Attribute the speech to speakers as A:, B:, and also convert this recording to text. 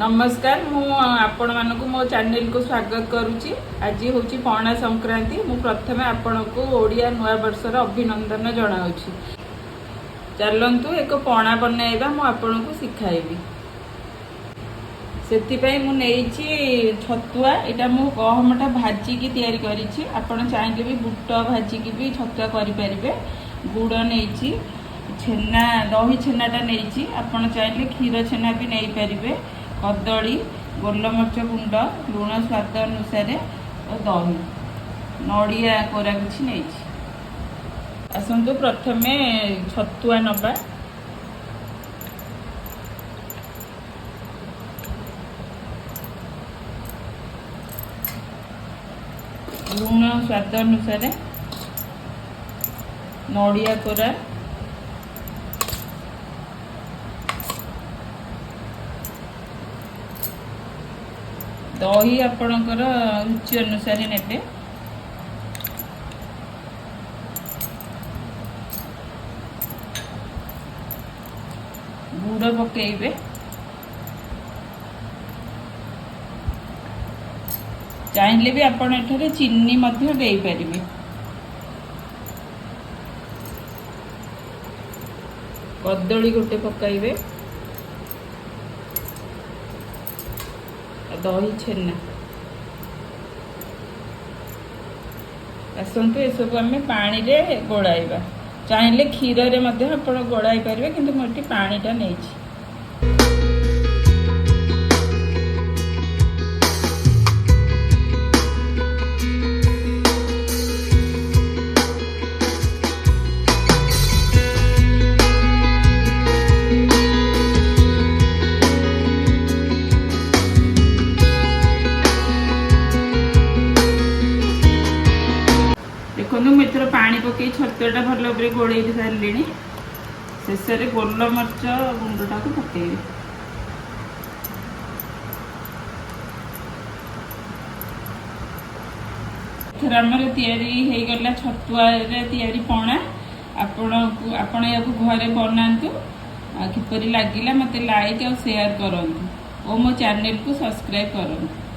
A: ନମସ୍କାର, ମୁଁ ଆପଣମାନଙ୍କୁ ମୋ ଚ୍ୟାନେଲକୁ ସ୍ୱାଗତ କରୁଛି। ଆଜି ହେଉଛି ପଣା ସଂକ୍ରାନ୍ତି। ମୁଁ ପ୍ରଥମେ ଆପଣଙ୍କୁ ଓଡ଼ିଆ ନୂଆ ବର୍ଷର ଅଭିନନ୍ଦନ ଜଣାଉଛି। ଚାଲନ୍ତୁ, ଏକ ପଣା ବନାଇବା ମୁଁ ଆପଣଙ୍କୁ ଶିଖାଇବି। ସେଥିପାଇଁ ମୁଁ ନେଇଛି ଛତୁଆ। ଏଇଟା ମୁଁ ଗହମଟା ଭାଜିକି ତିଆରି କରିଛି। ଆପଣ ଚାହିଁଲେ ବି ବୁଟ ଭାଜିକି ବି ଛତୁଆ କରିପାରିବେ। ଗୁଡ଼ ନେଇଛି, ଛେନା, ଦହି ଛେନାଟା ନେଇଛି। ଆପଣ ଚାହିଁଲେ କ୍ଷୀର ଛେନା ବି ନେଇପାରିବେ। କଦଳୀ, ଗୋଲମରିଚ ଗୁଣ୍ଡ, ଲୁଣ ସ୍ୱାଦ ଅନୁସାରେ ଓ ଦହି, ନଡ଼ିଆ କୋରା କିଛି ନେଇଛି। ଆସନ୍ତୁ, ପ୍ରଥମେ ଛତୁଆ ନେବା। ଲୁଣ ସ୍ୱାଦ ଅନୁସାରେ, ନଡ଼ିଆ କୋରା, ଦହି ଆପଣଙ୍କର ରୁଚି ଅନୁସାରେ ନେବେ। ଗୁଡ଼ ପକେଇବେ। ଚାହିଁଲେ ବି ଆପଣ ଏଠାରେ ଚିନି ମଧ୍ୟ ଦେଇପାରିବେ। କଦଳୀ ଗୋଟେ ପକାଇବେ, ଦହି ଛେନା। ଆସନ୍ତୁ, ଏସବୁ ଆମେ ପାଣିରେ ଗୋଳାଇବା। ଚାହିଁଲେ କ୍ଷୀରରେ ମଧ୍ୟ ଆପଣ ଗୋଳାଇ ପାରିବେ, କିନ୍ତୁ ମୁଁ ଏଠି ପାଣିଟା ନେଇଛି। ଦେଖନ୍ତୁ, ମୁଁ ଏଥର ପାଣି ପକାଇ ଛତୁଆଟା ଭଲ ଭାବରେ ଗୋଳେଇ ସାରିଲିଣି। ଶେଷରେ ଗୋଲମରିଚ ଗୁଣ୍ଡଟାକୁ ପକାଇବି। ଏଥର ଆମର ତିଆରି ହେଇଗଲା ଛତୁଆରେ ତିଆରି ପଣା। ଆପଣ ଏହାକୁ ଘରେ ବନାନ୍ତୁ ଆଉ କିପରି ଲାଗିଲା ମୋତେ ଲାଇକ୍ ଆଉ ସେୟାର କରନ୍ତୁ ଓ ମୋ ଚ୍ୟାନେଲକୁ ସବସ୍କ୍ରାଇବ୍ କରନ୍ତୁ।